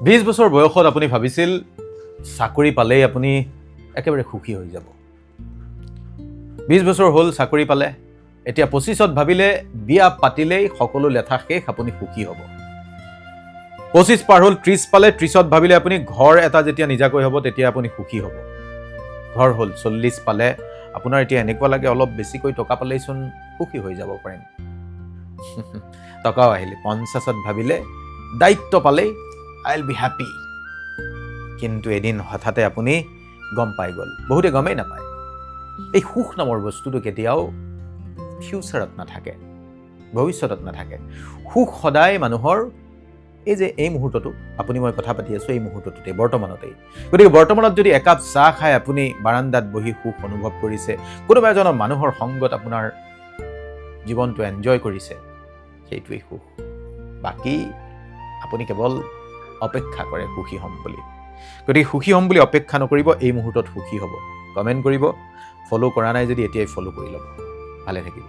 20 বছৰ বয়সত আপুনি ভাবিছিল চাকৰি পালেই আপুনি একেবাৰে সুখী হৈ যাব। 20 বছৰ হ'ল, চাকৰি পালে। এতিয়া 25ত ভাবিলে বিয়া পাতিলেই সকলো লেঠা শেষ, আপুনি সুখী হ'ব। 25 পাৰ হ'ল, 30 পালে। 30ত ভাবিলে আপুনি ঘৰ এটা যেতিয়া নিজাকৈ হ'ব, তেতিয়া আপুনি সুখী হ'ব। ঘৰ হ'ল, 40 পালে। আপোনাৰ এতিয়া এনেকুৱা লাগে অলপ বেছিকৈ টকা পালেইচোন সুখী হৈ যাব পাৰিম। টকাও আহিলে, 50ত ভাবিলে দায়িত্ব পালেই I will be happy. কিন্তু এদিন হঠাতে আপুনি গম পাই গ'ল, বহুতে গমেই নাপায়, এই সুখ নামৰ বস্তুটো কেতিয়াও ফিউচাৰত নাথাকে, ভৱিষ্যতত নাথাকে। সুখ সদায় মানুহৰ এই যে এই মুহূৰ্তটো, আপুনি মই কথা পাতি আছোঁ, এই মুহূৰ্তটোতে, বৰ্তমানতেই। গতিকে বৰ্তমানত যদি একাপ চাহ খাই আপুনি বাৰাণ্ডাত বহি সুখ অনুভৱ কৰিছে, কোনোবা এজনৰ মানুহৰ সংগত আপোনাৰ জীৱনটো এনজয় কৰিছে, সেইটোৱেই সুখ। বাকী আপুনি কেৱল অপেক্ষা কৰে সুখী হ'ম বুলি। গতিকে সুখী হ'ম বুলি অপেক্ষা নকৰিব, এই মুহূৰ্তত সুখী হ'ব। কমেণ্ট কৰিব। ফ'ল' কৰা নাই যদি এতিয়াই ফ'ল' কৰি ল'ব। ভালে থাকিব।